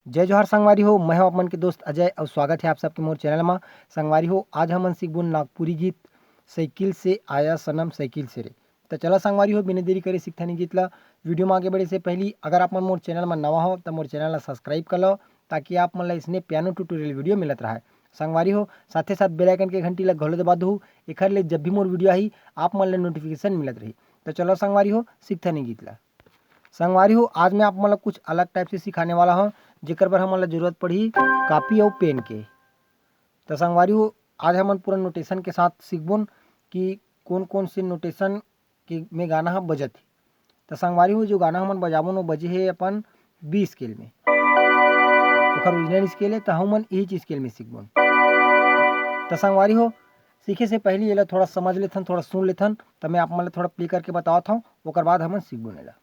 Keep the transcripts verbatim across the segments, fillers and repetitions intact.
जय जोहार संगवारी हो, मैं हूं आप मन के दोस्त अजय और स्वागत है आप सबके मोर चैनल मा। संगवारी हो, आज हमन सीखबोन नागपुरी गीत साइकिल से आया सनम साइकिल से रे। तो चला संगवारी हो, बिना देरी करे सीखथन ये गीत ला। वीडियो में आगे बढ़े से पहली अगर आप मन मोर चैनल में नवा हो तो मोर चैनल ला सब्सक्राइब कर लो, ताकि आप मन ला इसने पियानो ट्यूटोरियल वीडियो मिलत रहे। संगवारी हो, साथे साथ बेल आइकन के घंटी ला घलो दबा दहू, एखर ले जब भी मोर वीडियो आही आप मन ला नोटिफिकेशन मिलत रही। तो चलो संगवारी हो, सीखथन ये गीत ला। संगवारी हो, आज मैं आप मन ला कुछ अलग टाइप से सिखाने वाला हूँ, जेकर बर हमन ला जरूरत पड़ही कॉपी अउ पेन के। तो संगवारी हो, आज हमन पूरा नोटेशन के साथ सीखबोन कि कौन कौन से नोटेशन के में गाना ह बजत हे। तो संगवारी हो, जो गाना हमन बजाबोन वो बजे हे अपन बी स्केल में, ओकर ओरिजिनल स्केल है, तो हमन यही चीज स्केल में सीखबोन। तो संगवारी हो, सीखे से पहले एला थोड़ा समझ लेथन, थोड़ा सुन लेथन, तो मैं आप मन ला थोड़ा प्ले करके बतावत हूँ, ओकर बाद हमन सीखबोन एला।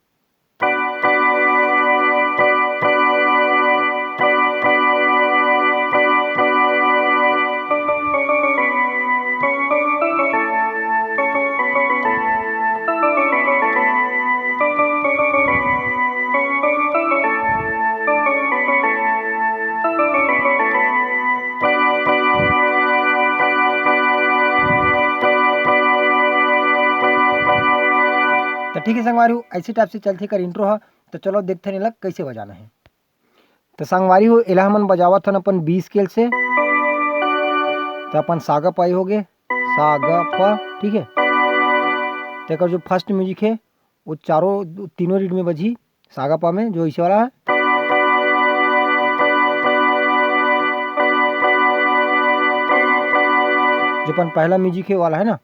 तो ठीक है संगवारी हो, ऐसे टाइप से चलथे कर इंट्रो ह। तो चलो देखते हैं एला कैसे बजाना है। तो संगवारी हो, एला हमन बजावत हन अपन बी स्केल से। तो अपन सागा पाई हो गए, सागा पा, ठीक है। तो एकर जो फर्स्ट म्यूजिक है, वो चारों, तीनों रीड में बजी। सागा पा में जो इसे वाला है, जो अपन पहला म्यूजिक है वाला है ना।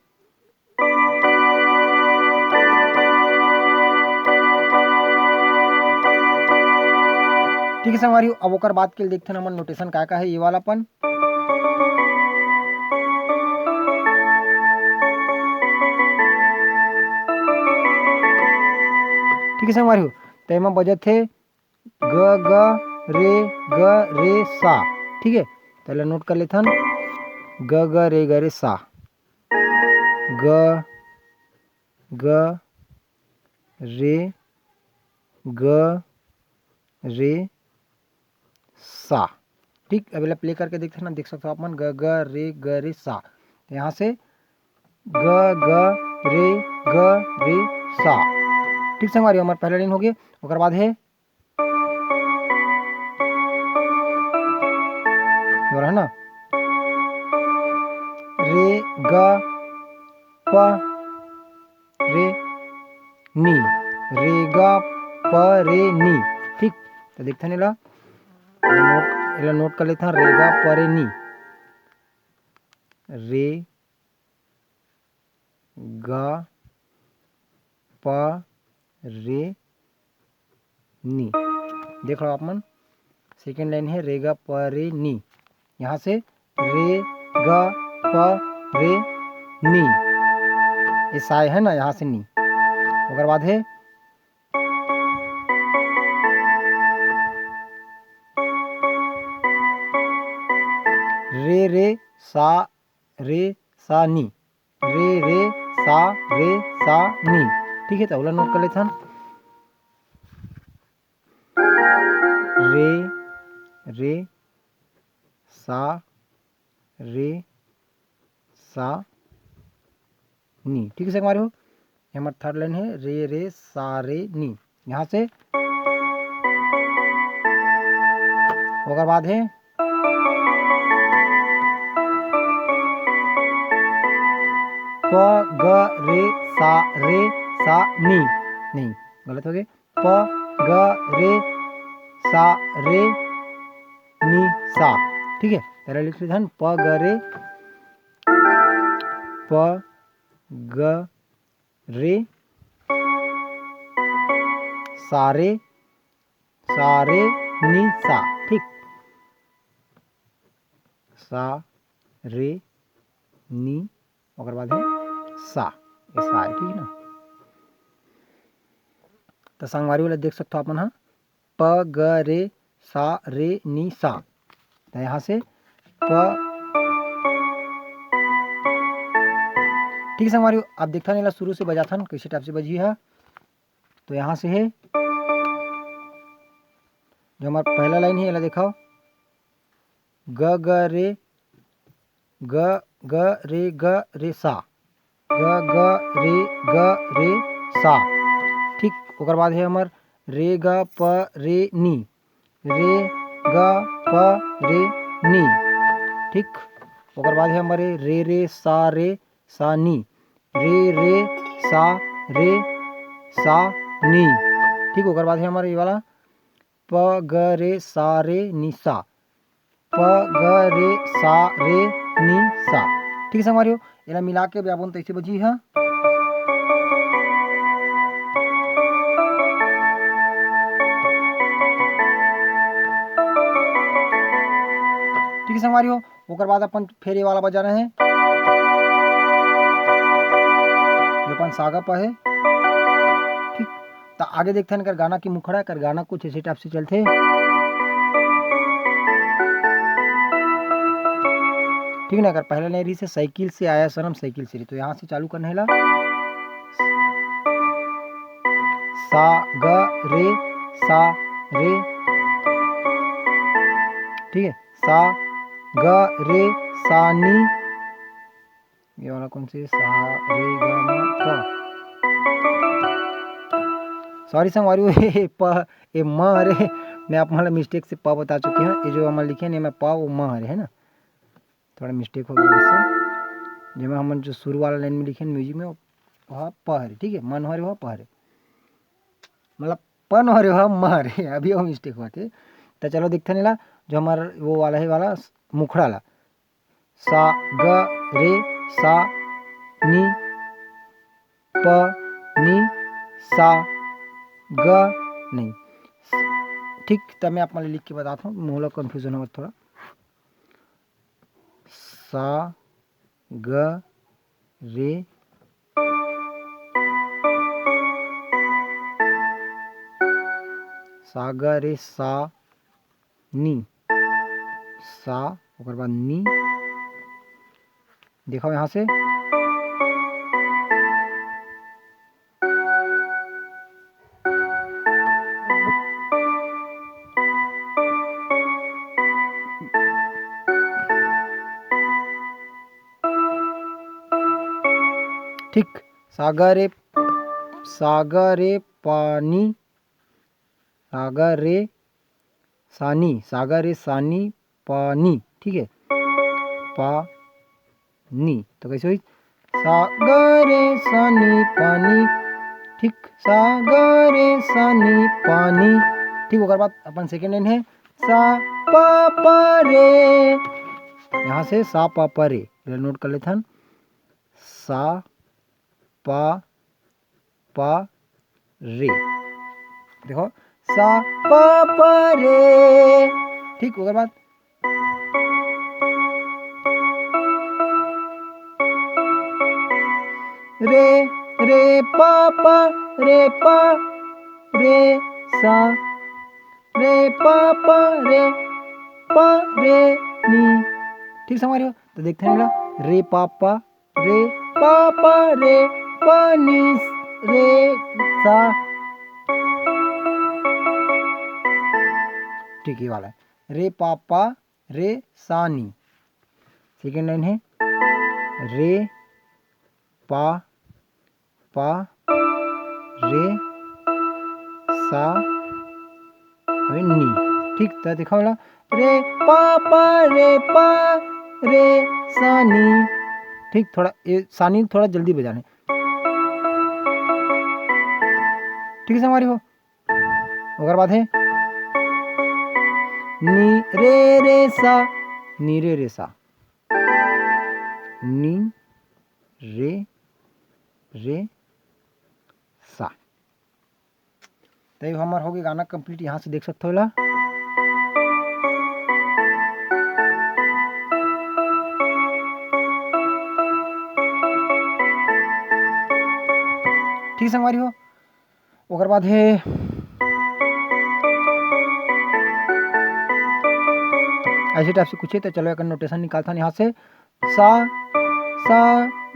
ठीक है संगवारी हो, अब ओकर बाद के देखथन हमन नोटेशन का का है ये वाला अपन। ठीक है संगवारी हो, तो एमा बजत है ग ग रे ग रे सा। ठीक है, तो एला नोट कर लेथन, ग ग रे ग रे सा, ग ग रे ग रे सा। ठीक, अब एला प्ले करके देखते हैं ना, देख सकते हो आप मन, ग ग रे ग रे सा। तो यहाँ से ग ग रे ग रे सा। ठीक संगवारी, हमारा पहला लाइन हो गया। ओकर बाद है, और है ना, रे ग प रे नी, रे ग प रे नी। ठीक, तो देखते हैं ला, एला नोट, एला नोट कर लेते हैं, रे ग प रे नी, रे ग प रे नी। देख लो आप मन, सेकेंड लाइन है रे ग प रे नी। यहाँ से रे ग प रे नी, ये साय है ना, यहाँ से नी। ओकर बाद है रे रे सा रे सा नी, रे रे सा रे सा नी। ठीक है, तो ओला नोट कर लेथन, रे रे सा रे सा नी। ठीक है संगवारी हो, ये हमार थर्ड लाइन है, रे रे सा रे नी। यहाँ से ओकर बाद है प ग रे सा रे सा नी, नहीं, गलत हो गए, प ग रे सा रे नी सा। ठीक है, पहले लिख लेते हैं प ग रे, प ग रे सा रे सा रे नी सा। ठीक, सा रे नी, ओकर बाद है सा, ये सा है, ठीक है ना। तो संगवारी वाला देख सकते हो आप मन हा, प ग रे सा रे नी सा। तो यहाँ से प, ठीक है संगवारी, आप देखथन एला शुरू से बजाथन, कैसे टाइप से बजी है। तो यहाँ से है जो हमार पहला लाइन है, एला देखो, ग ग रे, ग ग रे ग रे सा, ग ग रे ग रे सा। ठीक, ओकर बाद है हमार रे ग प रे नी, रे ग प रे नी। ठीक, ओकर बाद है हमारे रे रे सा रे सा नी, रे रे सा रे सा नी। ठीक, ओकर बाद है हमारे ये वाला प ग रे सा रे नी सा, प ग रे सा रे नी सा। ठीक है संगवारी हो, एला मिला के व्यापन तैसे बजी है। ठीक है संगवारी हो, ओकर बाद अपन फेर ये वाला बजाना है, जो अपन सागा पर है। ठीक, तो आगे देखते हैं एकर गाना की मुखड़ा, एकर गाना कुछ इसी टाइप से चलते। ठीक ना, एकर पहले नहीं रही से साइकिल से आया सनम साइकिल से रही, तो यहाँ से चालू करने ला। सा ग रे सा रे, ठीक है, सा ग रे सा नी। ये वाला कौन सी? सा रे ग म प। सॉरी संगवारी हो, ये प, ये म रे, मैं आप मतलब मिस्टेक से प बता चुके हैं। ये जो हम लिखे हैं, ये मैं प, वो म रे है ना, थोड़ा मिस्टेक हो गया इससे। जेमा हमन जो शुरू वाला लाइन में लिखे म्यूजिक में, वह प हरे, ठीक है, मन हरे वह प हरे, मतलब पन हरे वह म हरे, अभी वो मिस्टेक हुआ थे। तो चलो देखते नहीं ला, जो हमारा वो वाला है वाला मुखड़ा ला, सा ग रे सा नी प नी सा ग नहीं। ठीक, तब मैं आप मन लिख के बताता हूँ, मोला कन्फ्यूजन हो थोड़ा। सा ग रे सा ग रे सा नी सा, ओकर बाद नी। देखो यहाँ से। ठीक, सागरे, सागरे पानी, सागरे सानी, सागरे सानी पानी, ठीक है, पा नी। तो कैसे हुई? सागरे सानी पानी, ठीक, सागरे सानी पानी, ठीक। ओकर बाद अपन सेकेंड लाइन है सा पा पा रे, यहाँ से सा पा पा रे, नोट कर लेथन, सा पा पा रे, देखो, सा पा पा रे, ठीक। ओकर बाद रे, रे पा पा, रे पा, रे सा, रे पा पा, रे पा, रे नी। ठीक समझ रहे हो? तो देखते हैं अगला, रे पा पा, रे पा पा, रे पा नी, रे सा। ठीक, ये वाला है, रे पा पा, रे सा नी। सेकेंड लाइन है, रे पा पा, रे सा, अबे नी। ठीक, तो देखा वाला, रे पा पा, रे पा, रे सा नी। ठीक, थोड़ा ये सा नी थोड़ा जल्दी बजाने। ठीक है, संगवारी हो। ओकर बाद है नी रे रे सा, नी रे रे सा, नी रे रे सा। तो ये हमर हो गए गाना कंप्लीट, यहाँ से देख सकते हो ला। ठीक संगवारी हो, ओकर बाद है ऐसे टाइप से कुछ है। तो चलो एक नोटेशन निकालता हूँ यहाँ से, सा, सा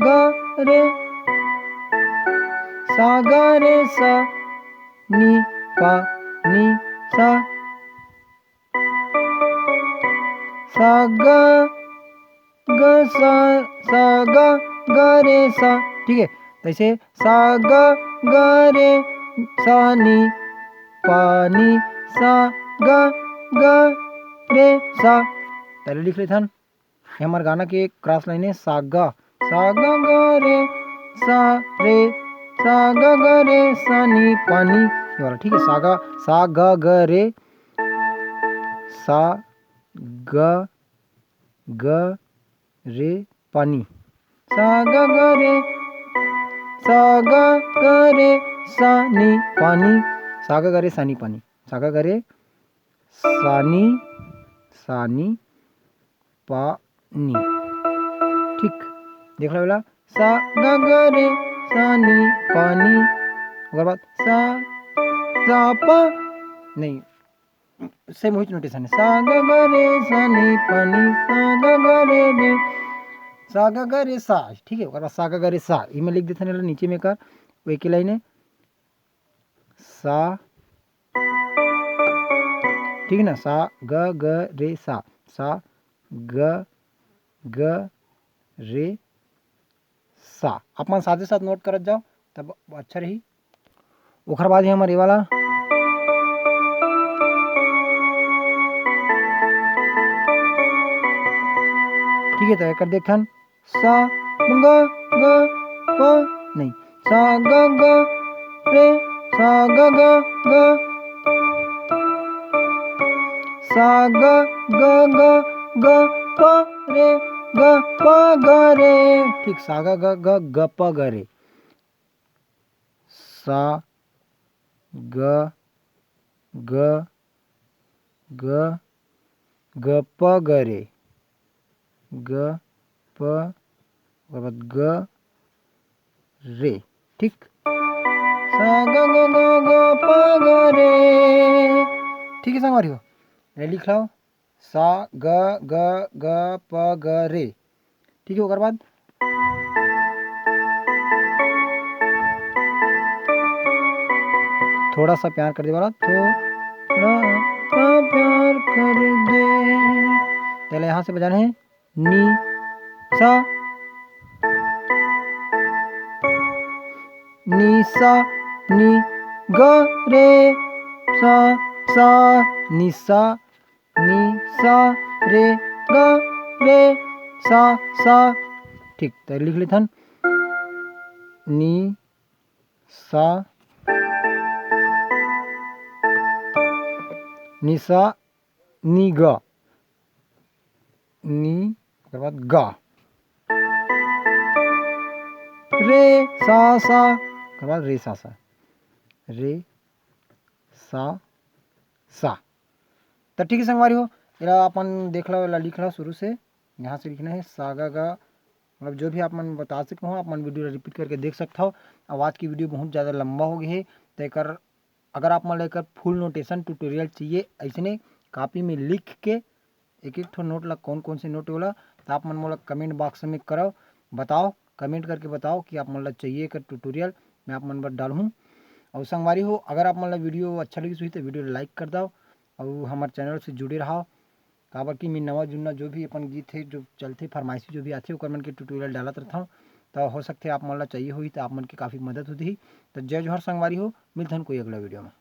ग रे, सा ग रे सा, नी पा, नी सा। सा ग ग सा, सा ग ग रे सा। ठीक है, तैसे सा ग ग रे सा नी पा नी, सा ग ग रे सा। पहले लिख लेथन, ये हमार गाना के क्रॉस लाइन है, सा ग, सा ग ग रे सा रे, सा ग ग रे सा नी पा नी, ये वाला। ठीक है, सा ग, सा ग ग रे सा ग ग रे पा नी, सा ग ग रे, सा ग ग रे सा नी पा नी, सा ग ग रे सा नी पा नी, सा ग ग रे सा नी, सा नी पा नी। ठीक, देख लो वाला, सा ग ग रे सा नी पा नी, ओकर बाद सा, सा पा, नहीं, सेम वही नोटेशन है, सा ग ग रे सा नी पा नी, सा ग ग रे रे, सा ग ग रे सा। ठीक है, ओकर बाद सा ग ग रे सा, ई में लिख देथन नीचे में कर, वो एक ही लाइन है, सा, ठीक है ना, सा ग ग रे सा, सा ग ग रे सा। आप मन साथे साथ नोट करत जाओ, तब अच्छा रही। ओखर बाद ही हमर ये वाला, ठीक है, तो एकर देखथन, सा ग ग प, नहीं, सा ग ग रे, सा ग ग ग, सा ग ग ग ग प रे, ग प ग रे। ठीक, सा ग ग ग ग प ग रे, सा ग ग ग ग प ग रे, ग प, ओकर बाद ग रे। ठीक, सा ग ग ग ग प ग रे। ठीक है संगवारी हो, ये लिख लो, सा ग ग ग प ग रे। ठीक है, ओकर बाद थोड़ा सा प्यार कर दे वाला, थोड़ा सा प्यार कर दे। पहले यहाँ से बजाना है, नी सा, नी सा, नी ग रे सा, सा, नी सा, नी सा रे ग रे सा सा। ठीक, तो लिख लेथन, नी सा, नी सा, नी ग, नी, ओकर बाद ग, रे सा सा, ओकर बाद रे सा सा, रे सा सा। तो ठीक है संगवारी हो, एला अपन देख लो, एला लिख लो शुरू से, यहाँ से लिखना है सा गा गा, मतलब जो भी आप मन बता सके हो, आप मन वीडियो रिपीट करके देख सकते हो। आवाज़ की वीडियो बहुत ज़्यादा लंबा हो गई है, तो एकर, अगर आप मन ला एकर फुल नोटेशन ट्यूटोरियल चाहिए ऐसने कॉपी में लिख के एक एक ठो नोट ला, कौन कौन से नोट वाला, तो आप मन मोला कमेंट बॉक्स में करो, बताओ, कमेंट करके बताओ कि आप मन ला चाहिए एकर ट्यूटोरियल, मैं आप मन बर डालहूँ। और संगवारी हो, अगर आप मन ला वीडियो अच्छा लगिस होही तो वीडियो ला लाइक कर दो और हमारे चैनल से जुड़े रहो, काबर कि मैं नवा जुन्ना जो भी अपन गीत है, जो चलथे फरमाइशी जो भी आथे, ओकर मन के ट्यूटोरियल डालत रहता हूँ। तो हो सकथे आप मन ला चाहिए होही तो आप मन के काफ़ी मदद होती ही। तो जय जोहार संगवारी हो, मिलथन कोई अगला वीडियो में।